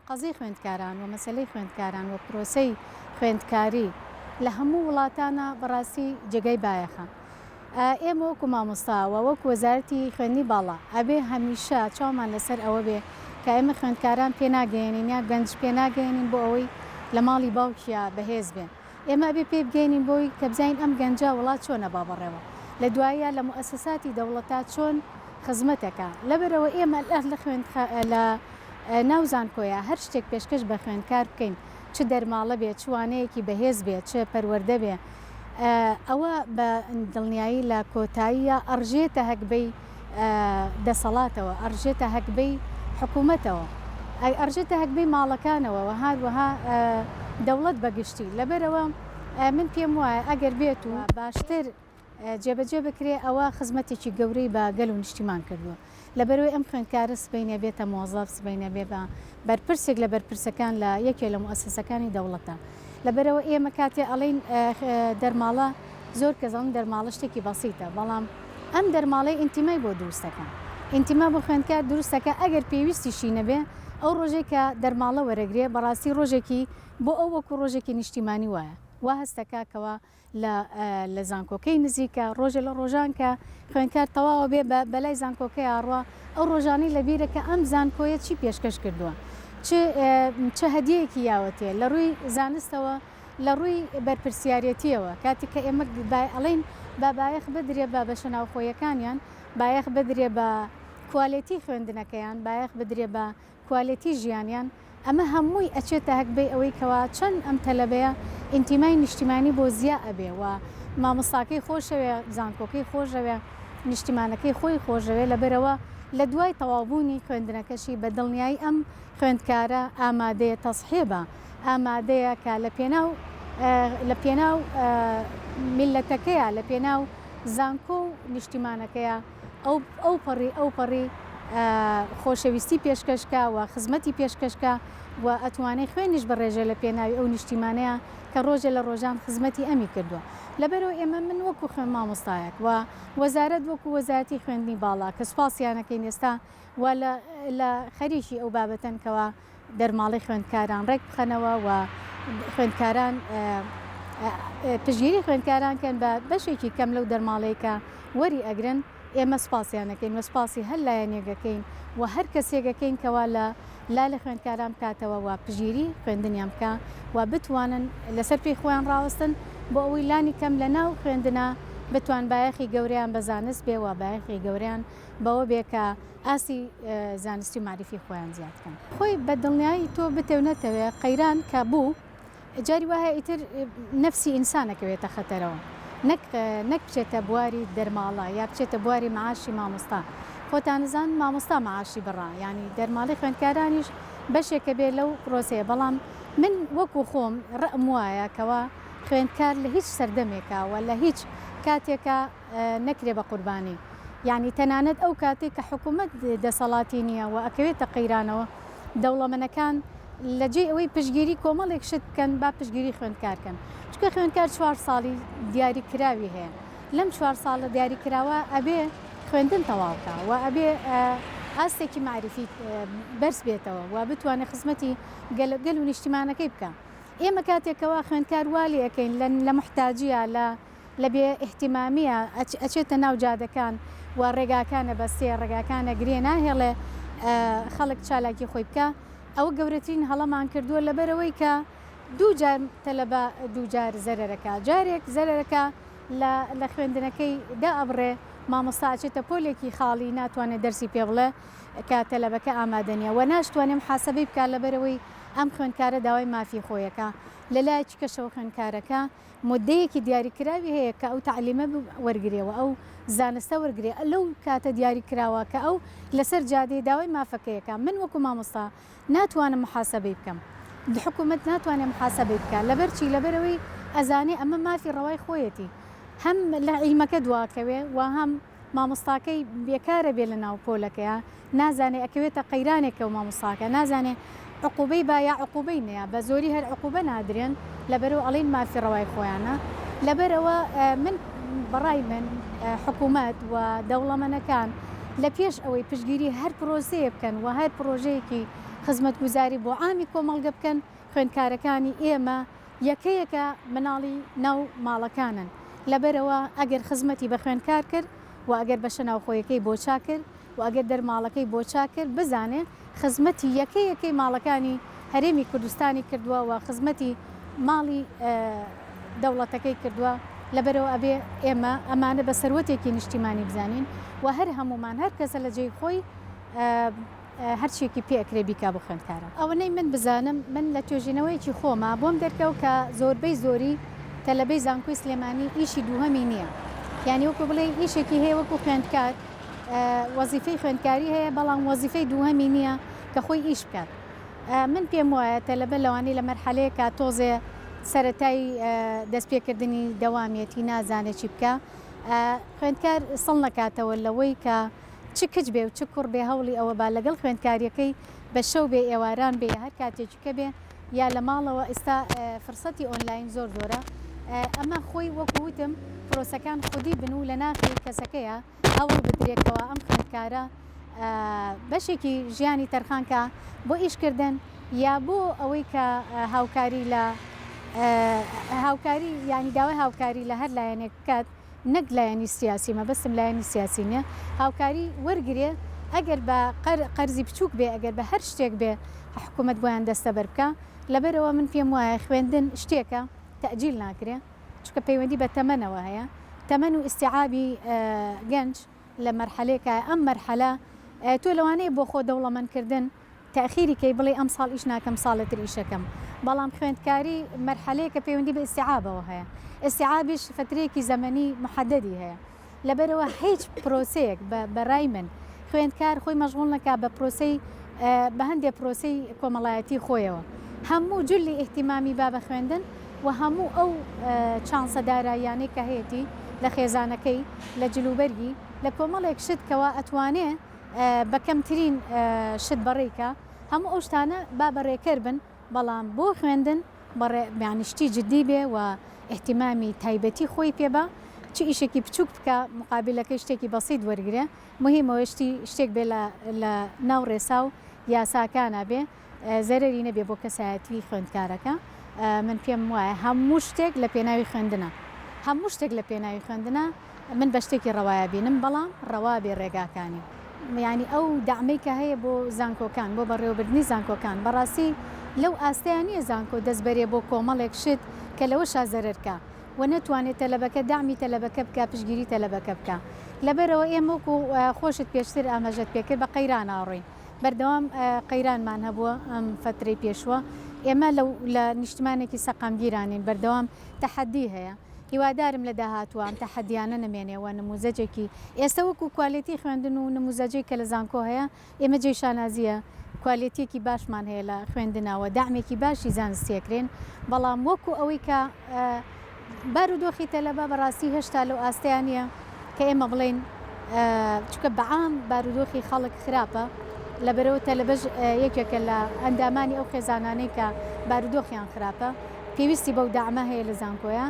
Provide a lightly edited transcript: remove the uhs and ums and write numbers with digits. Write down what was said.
قەزیەی خوێندکاران و مەسەلەی خوێندکاران و پرۆسەی خوێندکاری لە هەموو وڵاتانا بەڕاستی جێگای بایەخە. ئێمە وەکو مامۆستا و وەکو وەزارەتی خوێندنی باڵا ئەبێ هەمیشە چاومان لەسەر ئەوە بێ کە ئێمە خوێندکاران پێناگەیەنین یا گەنج پێناگەیەنین بۆ ئەوەی لە ماڵی باوکیا بەهێز بێ. ئێمە ئەبێ پێی بگەینین بۆی کە بزانین ئەم گەنجە وڵات چۆن ئەبا بەڕێوە لە دواییا لە موئەسەساتی دەوڵەتا چۆن خزمەت ئەکا لەبەرئەوە ئێمە لە خوێند لە ناو زانکۆیا هەر شتێک پێشکەش بە خوێندکار بکەین چ دەرماڵە بێ چ وانەیەکی بەهێز بێ چ پەروەردە بێ ئەوە بە دڵنیایی لە کۆتاییا ئەڕژێتە هەگبەی دەسەڵاتەوە، ئەڕژێتە هەگبەی حکوومەتەوە، ئەڕژێتە هەگبەی ماڵەکانەوە و هەروەها دەوڵەت بە گشتی. لەبەرئەوە من پێم وایە ئەگەر بێت و باشتر جێبەجێ بکرێ ئەوە خزمەتێکی گەورەی بە گەل و نیشتیمان کردووە. لەبەرئەوەی ئەم خوێندکارە سبەینێ بێتە مۆزەف، سبەینێ بێ بە بەرپرسێک لە بەرپرسەکان لە یەکێ لە موئەسەسەکانی دەوڵەتە. لەبەرئەوە ئێمە کاتێ ئەڵێین دەرماڵە زۆر کەس ئەڵێن دەرماڵە شتێکی بەسیتە، بەڵام ئەم دەرماڵەی ئینتیمای بۆ دروست دەکا. ئینتیما بۆ خوێندکار دروست دەکا ئەگەر پێویستیشی نەبێ ئەو ڕۆژەی کە دەرماڵە وەرەگرێ بەڕاستی ڕۆژێکی بۆ ئەو وەکوو ڕۆژێکی نیشتیمانی وایە. وا هەست دەکا کەوا لە لە زانکۆکەی نزیکە، ڕۆژێ لە ڕۆژان کە خوێندکار تەواوە بێ بە بەلای زانکۆکەیا ئەڕوا ئەو ڕۆژانەی لە بیرە کە ئەم زانکۆیە چی پێشکەش کردووە چ چ هەدیەیەکی یاوەتێ لە ڕووی زانستەوە لە ڕووی بەرپرسیارێتیەوە کاتێک کە ئێمە ئەڵێین با بایەخ بدرێ بە بەشە ناوخۆیەکانیان بایەخ بدرێ بە کوالێتی خوێندنەکەیان بایەخ بدرێ بە کوالێتی ژیانیان، ئەمە هەمووی ئەچێتە هەگبەی ئەوەی کەوا چەند ئەم تەلەبەیە ئینتیمای نیشتیمانی بۆ زیا ئەبێ و مامۆستاکەی خۆشەوێ، زانکۆکەی خۆشەوێ، نیشتیمانەکەی خۆی خۆشەوێ، لەبەرئەوە لە دوای تەواوبوونی خوێندنەکەشی بە دڵنیایی ئەم خوێندکارە ئامادەیە تەزحیە با، ئامادەیە کە لە پێناو لە پێناو میللەتەکەیا، لە پێناو زانکۆ و نیشتیمانەکەیا، ئەو ئەوپەڕی ئەوپەڕی خۆشەویستی پێشکەش کا و خزمەتی پێشکەش کا و ئەتوانێ خوێنیش بڕێژێ لە پێناوی ئەو نیشتیمانەیا کە ڕۆژێ لە ڕۆژان خزمەتی ئەمی کردووە. لەبەرئەوە ئێمە من وەکوو خوێن مامۆستایەک و وەزارەت وەکوو وەزارەتی خوێندنی باڵا کە سوپاسیان ئەکەین ئێستا و لە لە خەریکی ئەو بابەتەن کەوا دەرماڵەی خوێندکاران ڕێک بخەنەوە و خوێندکاران پشتگیری خوێندکاران کەن بە بەشێکی کەم لەو دەرماڵەی کە وەری ئەگرن ئێمە سوپاسیان ئەکەین و سوپاسی هەر لایەنێک ئەکەین و هەر کەسێک ئەکەین کەوا لە لا لە خوێندکاران بکاتەوە و پشتگیری خوێندنیان بکا و بتوانن لەسەر پێی خۆیان ڕاوەستن بۆ ئەوەی لانی کەم لە ناو خوێندنا بتوان بایەخی گەورەیان بە زانست بێ و بایەخی گەورەیان بەوە بێ کە ئاستی زانستی و مەعریفی خۆیان زیاد بکەن. خۆی بە دڵنیایی تۆ بتێ و نەتەوێ قەیران کە بوو جاری وا هەیە ئیتر نەفسی ئینسان ئەکەوێتە خەتەرەوە نەک نەک بچێتە بواری دەرماڵە یا بچێتە بواری معاشی مامۆستا خۆتان ئەزان مامۆستا معاشی بڕا یانی دەرماڵەی خوێندکارانیش بەشێکە بێ لەو پرۆسەیە بەڵام من وەکو خۆم ڕەئم وایە کەوا خوێندکار لە هیچ سەردەمێکا و لە هیچ کاتێکا نەکرێ بە قوربانی یانی تەنانەت ئەو کاتەی کە حکومەت دەسەڵاتی نییە و ئەکەوێتە قەیرانەوە دەوڵەمەنەکان لە جێی ئەوەی پشتگیری کۆمەڵێک شت بکەن با پشتگیری خوێندکار کەن چونکە خوێندکار چوار ساڵی دیاری کراوی هەیە لەم چوار ساڵە دیاری کراوە ئەبێ خوێندن تەواو کا و ئەبێ ئاستێکی مەعریفی بەرز بێتەوە و بتوانێت خزمەتی گەل گەل و نیشتیمانەکەی بکا ئێمە کاتێکەوە خوێندکار وا لێ ئەکەین لە موحتاجیە لە لە بێ ئیهتیمامیە ئەچێتە ناو جادەکان و ڕێگاکان ئەبەستێ ڕێگاکان ئەگرێ ناهێڵێ خەڵک چالاکی خۆی بکا ئەوە گەورەترین هەڵەمان کردووە لەبەرئەوەی کە دوو جار تەلەبە دوو جار زەرەرەکا جارێک زەرەرەکا لە لە خوێندنەکەی دائەبڕێ مامۆستا ئەچێتە پۆلێکی خاڵی ناتوانێ دەرسی پێ بڵێ کە تەلەبەکە ئامادە نیە وە ناشتوانێ محاسەبەی بکا لەبەرئەوەی ئەم خوێندکارە داوای مافی خۆیەکا لەلایەکی کەشەوە خوێندکارەکە موددەیەکی دیاریکراوی هەیە کە ئەو تەعلیمە وەرگرێ و ئەو زانستە وەرگرێ لەو کاتە دیاریکراوە کە ئەو لەسەر جادەی داوای مافەکەیەکا من وەکو مامۆستا ناتوانم محاسەبەی بکەم حکومەت ناتوانێ محاسەبەی بکا لەبەر چی لەبەرئەوەی ئەزانێ ئەمە مافی ڕەوای خۆیەتی هەم لە عیلمەکە دواکەوێ و هەم مامۆستاکەی بێکارە بێ لە ناو پۆلەکەیا نازانێ ئەکەوێتە قەیرانێکەوە مامۆستاکە نازانێ عقوبەی با یا عقوبەی نەیا بە زۆری هەر عقوبە نادرێن لەبەرئەوە ئەڵێین مافی ڕەوای خۆیانە لەبەرئەوە من بەڕای من حکومەت و دەوڵەمەنەکان لە پێش ئەوەی پشتگیری هەر پرۆسەیە بکەن و هەر پرۆژەیەکی. خزمەتگوزاری بۆ عامی کۆمەڵگە بکەن، خوێندکارەکانی ئێمە یەکە یەکە مناڵی ناو ماڵەکانن، لەبەرئەوە ئەگەر خزمەتی بە خوێندکار کرد و ئەگەر بەشە ناوخۆیەکەی بۆ چاک کرد و ئەگەر دەرماڵەکەی بۆ چاک کرد بزانێ خزمەتی یەکە یەکەی ماڵەکانی هەرێمی کوردستانی کردووە و خزمەتی ماڵی دەوڵەتەکەی کردووە، لەبەرئەوە ئەبێ ئێمە ئەمانە بە سەروەتێکی نیشتیمانی بزانین و هەر هەموومان هەر کەسە لە جێی خۆی هەرچیەکی پێ ئەکرێ بیکا بۆ خوێندکاران. ئەوەنەی من بزانم من لە توێژینەوەیەکی خۆما بۆم دەرکەوت کە زۆربەی زۆری تەلەبەی زانکۆی سلێمانی ئیشی دووهەمی نیە یانی وەکو بڵێی ئیشێکی هەیە وەکو خوێندکار وەزیفەی خوێندکاری هەیە بەڵام وەزیفەی دووهەمی نیە کە خۆی ئیش بکات من پێم وایە تەلەبە لەوانەیە لە مەرحەلەیەکا تۆزێ سەرەتای دەستپێکردنی دەوامیەتی نازانێ چی بکا خوێندکار سڵ نەکاتەوە لەوەی کە چ کچ بێ و چ کوڕ بێ هەوڵی ئەوە با لەگەڵ خوێندکاریەکەی بە شەو بێ ئێواران بێ یا هەر کاتێکی کە بێ یا لە ماڵەوە ئیستا فرسەتی ئۆنلاین زۆر زۆرە ئەمە خۆی وەکو وتم پرۆسەکان خودی بن و لە ناخی کەسەکەیە هەوڵ بدرێ کەوا ئەم خوێندکارە بەشێکی ژیانی تەرخان کا بۆ ئیش کردن یا بۆ ئەوەی کە هاوکاری لە هاوکاری یانی داوای هاوکاری لە هەر لایەنێک بکات نەک لایەنی سیاسی مەبەستم لایەنی سیاسی نیە هاوکاری وەرگرێ ئەگەر بە قەرزی بچوک بێ ئەگەر بە هەر شتێک بێ حکومەت بۆیان دەستەبەر بکا لەبەرئەوە من پێم وایە خوێندن شتێکە تەئجیل ناکرێ چونکە پەیوەندی بە تەمەنەوە هەیە تەمەن و ئیستیعابی گەنج لە مەرحەلەیەکایە ئەم مەرحەلە تۆ لەوانەیە بۆ خۆ دەوڵەمەند کردن تەئخیری کەی بڵێی ئەمساڵ ئیش ناکەم ساڵێ تر ئیشەکەم بەڵام خوێندکاری مەرحەلەیەکە پەیوەندی بە ئیستیعابەوە هەیە ئیستیعابیش فەترەیەکی زەمەنی موحەدەدی هەیە لەبەرئەوە هیچ پرۆسەیەک بە بە رای من خوێندکار خۆی مەشغوڵ نەکا بە پرۆسەی بە هەندێ پرۆسەی کۆمەڵایەتی خۆیەوە هەموو جلی ئیهتیمامی با بە خوێندن و هەموو ئەو چانسە داراییانەی کە هەیەتی لە خێزانەکەی لە جلوبەرگی لە کۆمەڵێک شت کەوا ئەتوانێ بە کەمترین شت بەڕێی کا هەموو ئەو شتانە با بەڕێکەر بن بەڵام بۆ خوێندن بەڕێ یانی شتی جدی بێ و ئیهتیمامی تایبەتی خۆی پێ با چ ئیشێکی بچووک بکا موقابیلەکەی شتێکی بەسیت وەرگرێ موهیم ئەوەیە شتی شتێک بێ لە لە ناو ڕێسا و یاساکانا بێ زەرەری نەبێ بۆ کەسایەتی خوێندکارەکە من پێم وایە هەموو شتێک لە پێناوی خوێندنە هەموو شتێک لە پێناوی خوێندنە من بە شتێکی ڕەوایە بینم بەڵام ڕەوا بێ ڕێگاکانی یانی ئەو دەعمەی کە هەیە بۆ زانکۆکان بۆ بەڕێوەبردنی زانکۆکان بەڕاستی لەو ئاستەیا نییە زانکۆ دەست بەرێ بۆ کۆمەڵێک شت کە لەوەشا زەرەر کا و نەتوانێ تەلەبەکە دەعمی تەلەبەکە بکا پشتگیری تەلەبەکە بکا لەبەرئەوە ئێمە وەکو خۆشت پێشتر ئاماژەت پێکرد بە قەیرانا ڕۆین بەردەوام قەیرانمان هەبووە ئەم فەترەی پێشووە ئێمە لە نیشتمانێکی سەقامگیرانین بەردەوام تەحەدی هەیە هیوادارم لە داهاتووە ئەم تەحەدیانە نەمێنێ و نموزەجێکی ئێستا وەکو کوالێتی خوێندن و نموزەجەی کە لە زانکۆ هەیە ئێمە جێی شانازییە کوالێتیەکی باشمان هەیە لە خوێندنا و دەعمێکی باشی زانستی ئەکرێن بەڵام وەکو ئەوەی کە بارودۆخی تەلەبە بەڕاستی هێشتا لەو ئاستەیا نییە کە ئێمە بڵێین چونکە بەعام بارودۆخی خەڵک خراپە لەبەرئەوە تەلەبەش یەکێکە لە ئەندامانی ئەو خێزانانەی کە بارودۆخیان خراپە پێویستی بەو دەعمە هەیە لە زانکۆیا.